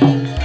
Thank you.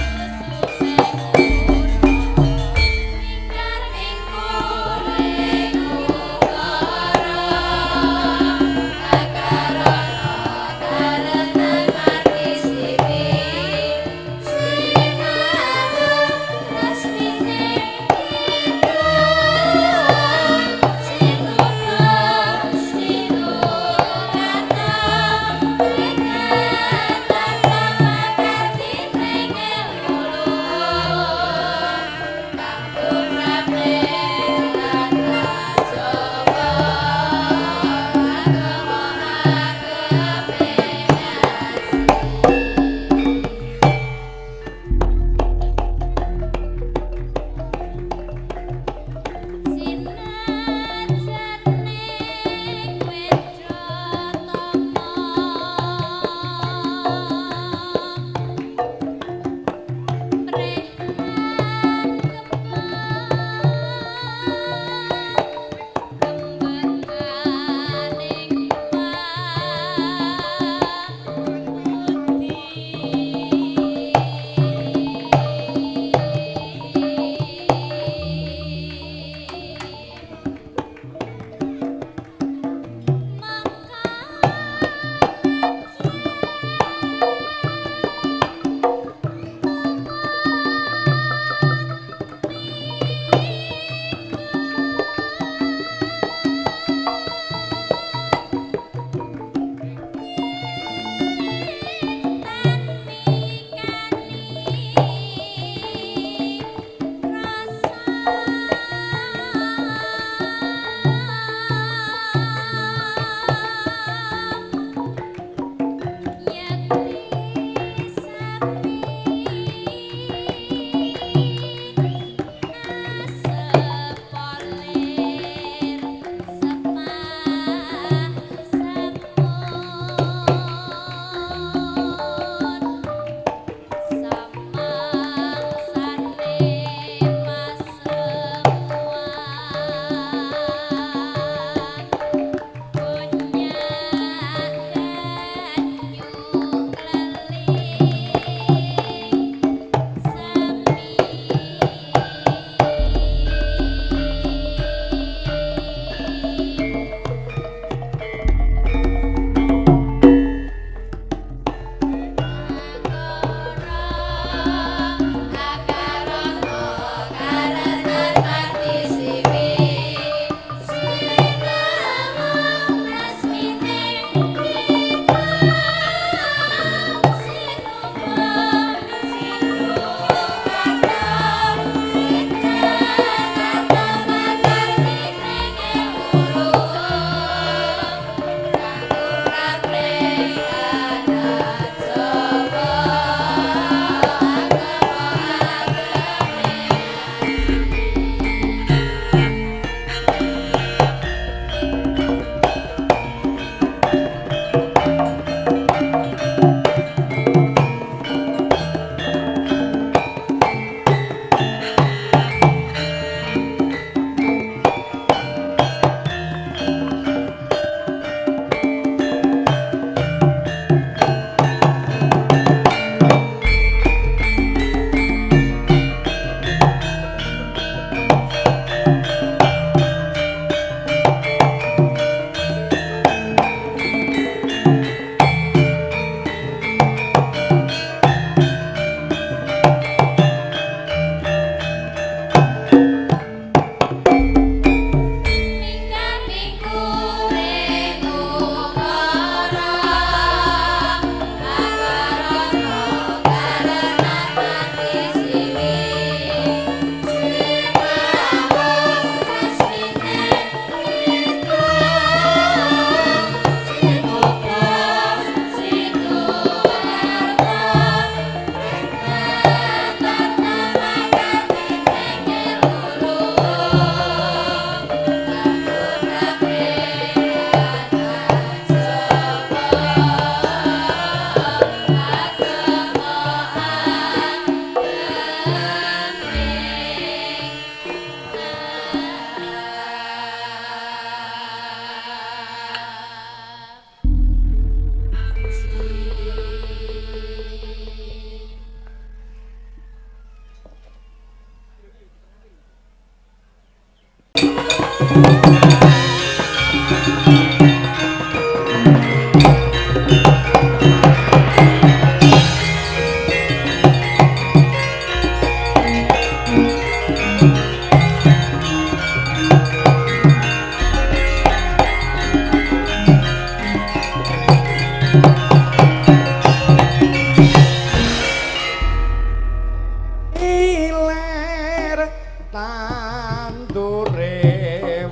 Iler tandure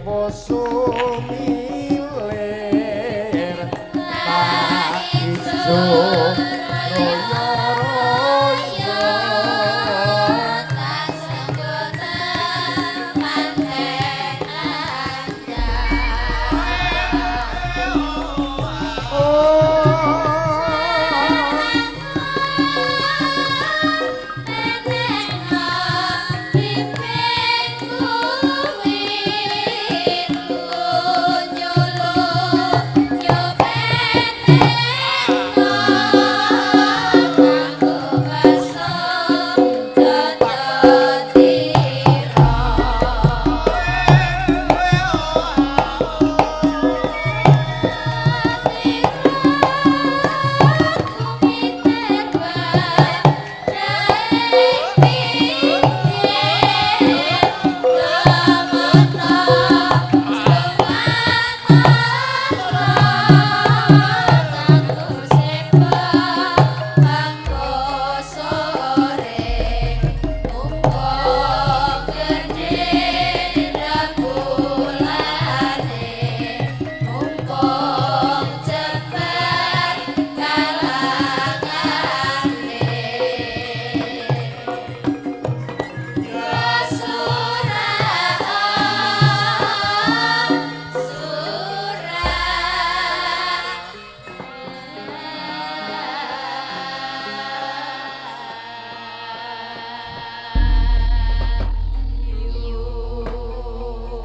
wosumilir tak iso royo royo tak senggoten manten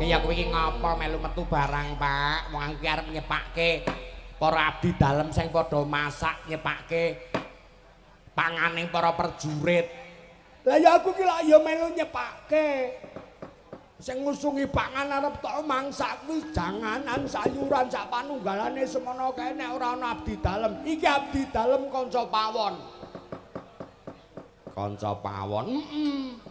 Ya kowe iki ngapa melu metu barang, Pak? Wong aku ki arep nyepake para abdi dalem sing padha masak nyepake pangane para prajurit. Lah ya aku ki lak ya melu nyepake. Sing ngusungi pangan arep tok mangsak kuwi janganan sayuran sak panunggalane semono kae nek ora ana abdi dalem. Iki abdi dalem kanca pawon. Kanca pawon. Heeh.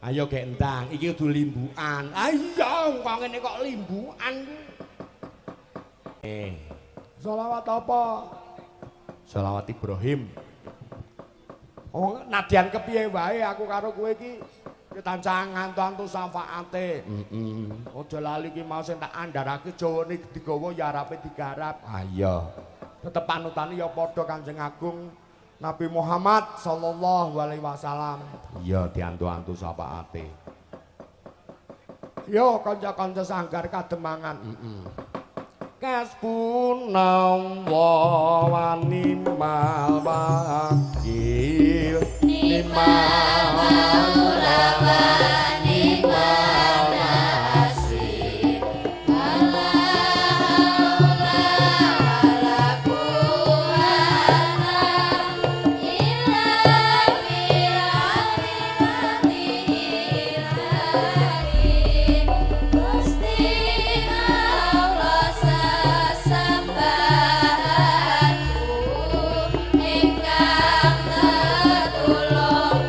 Ayo gek ndang, iki kudu limbukan. Ayo kok ngene kok limbukan kuwi. Selawat apa? Selawat Ibrahim. Oh, nadyan kepiye wae aku karo kowe iki ya tansah ngantu-antu syafaate. Heeh. Aja lali ki mau sing tak andharake jawane digawa ya arepe digarap. Ah iya. Tetep panutane ya padha Kanjeng Agung Nabi Muhammad sallallahu alaihi wasallam. Iya diantu-antu syafaate. Yo kanca-kanca sanggar kademangan. Heeh. Kasbunallah wa ni'mal wakil. Ni'mal maula wa ni'mal nasir. Wala haula wala quwwata illa billahi. Gusti Allah sesembahanku ingkang tetulung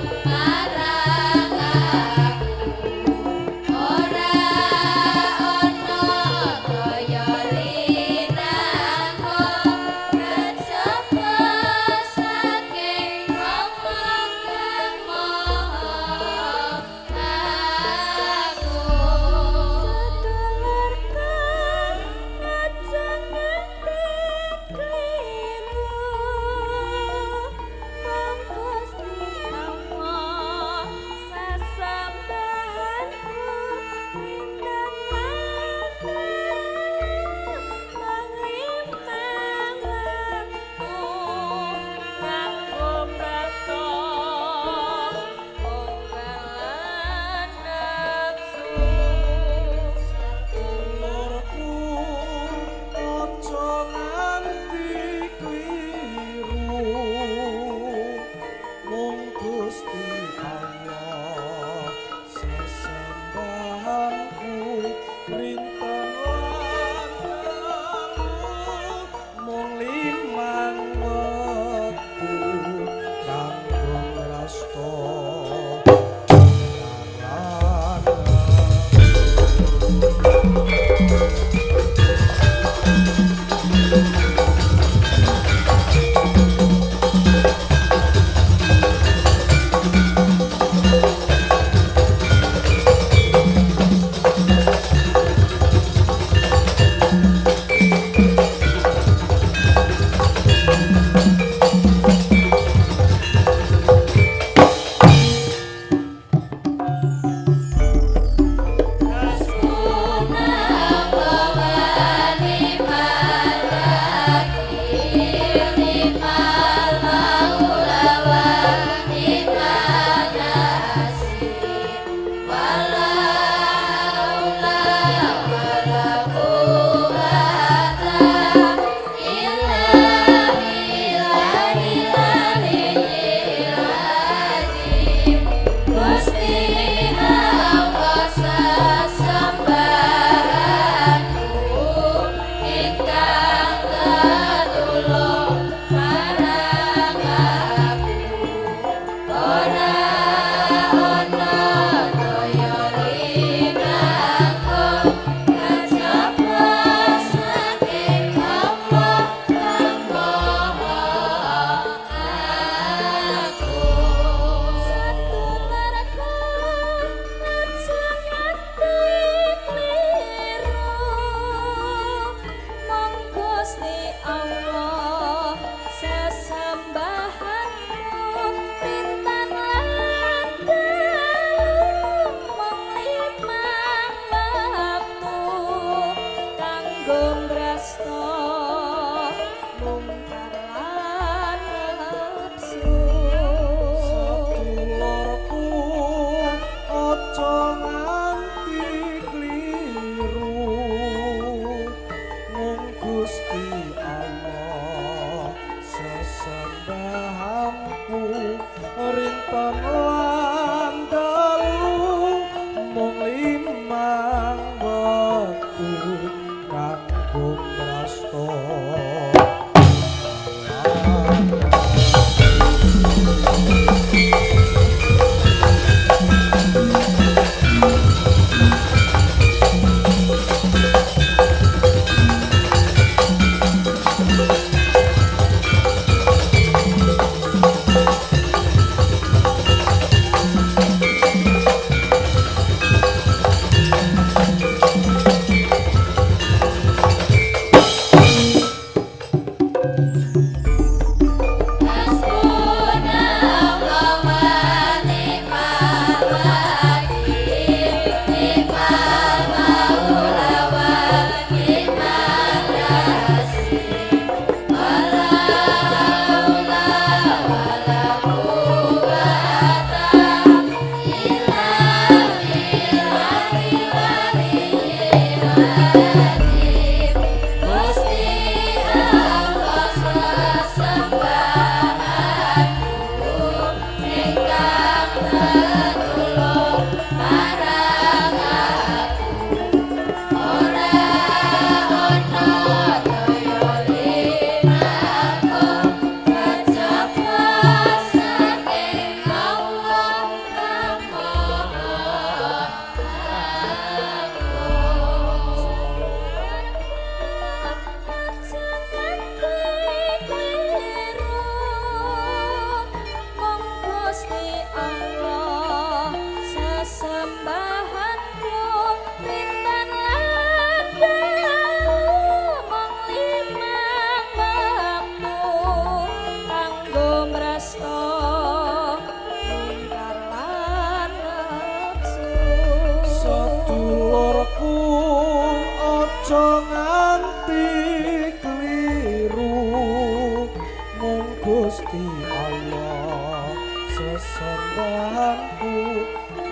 Sesembahanku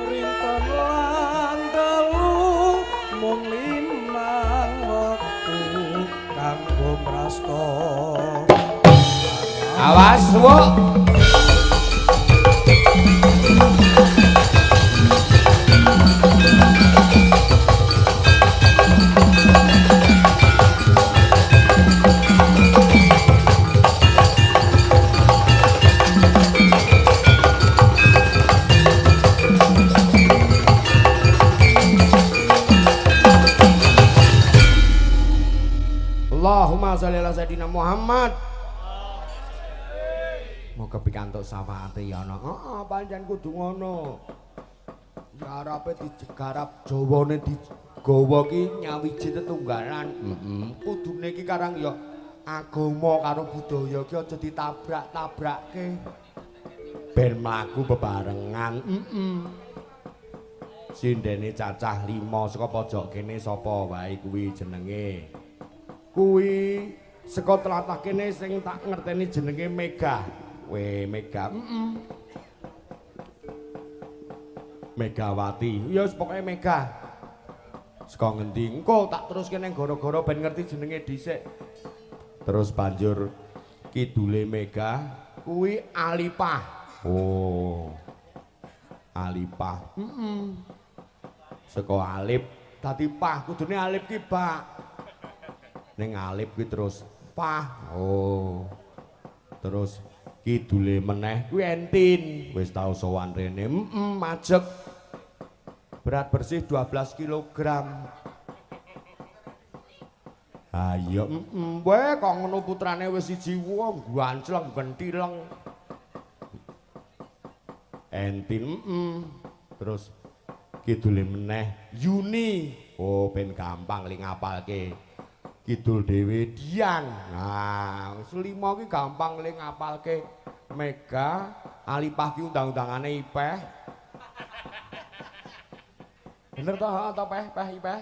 rinten lan dalu mung limang wektu kanggo mrasta. Awas, wo. Allahumma sholli ala sayidina Muhammad. Moga pikantuk syafaate ya ana. Heeh, pancen kudu ngono. Garape digarap Jawane digawa ki nyawiji tetunggalan. Heeh. Kudune iki karang ya agama karo budaya ki aja ditabrak-tabrakke. Ben mlaku bebarengan. Heeh. Sindene cacah 5 saka pojok kene sapa wae kuwi jenenge. Kuwi saka tlatah kene sing tak ngerteni jenenge Mega. We Mega. Heeh. Megawati. Ya wis pokoke Mega. Saka ngendi? Engko tak teruske ning gara-gara ben ngerti jenenge dhisik. Terus banjur kidule Mega kuwi Alipah. Oh. Alipah. Heeh. Saka Alip dadi Pah, kudune Alip ki bak. Ning Alip kuwi terus Pah. Oh. Terus kidule meneh kuwi Entin, wis tau sowan rene. Heeh, majeg. Berat bersih 12 kilogram. Ha iya, heeh, wae kok ngono putrane wis siji wong gancleng gentileng. Entin, heeh. Terus kidule meneh Yuni. Oh, ben gampang li ngapalke. Kidul dhewe Dian. Nah, wis 5 ki gampang le ngapalke. Mega, Alipah ki undang-undangane Ipeh. Bener toh atau peh peh Ipeh?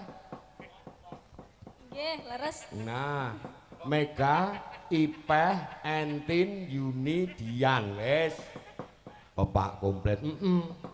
Nggih, leres. Nah, Mega, Ipeh, Entin, Yuni, Dian wis. Pepak komplit. Heeh.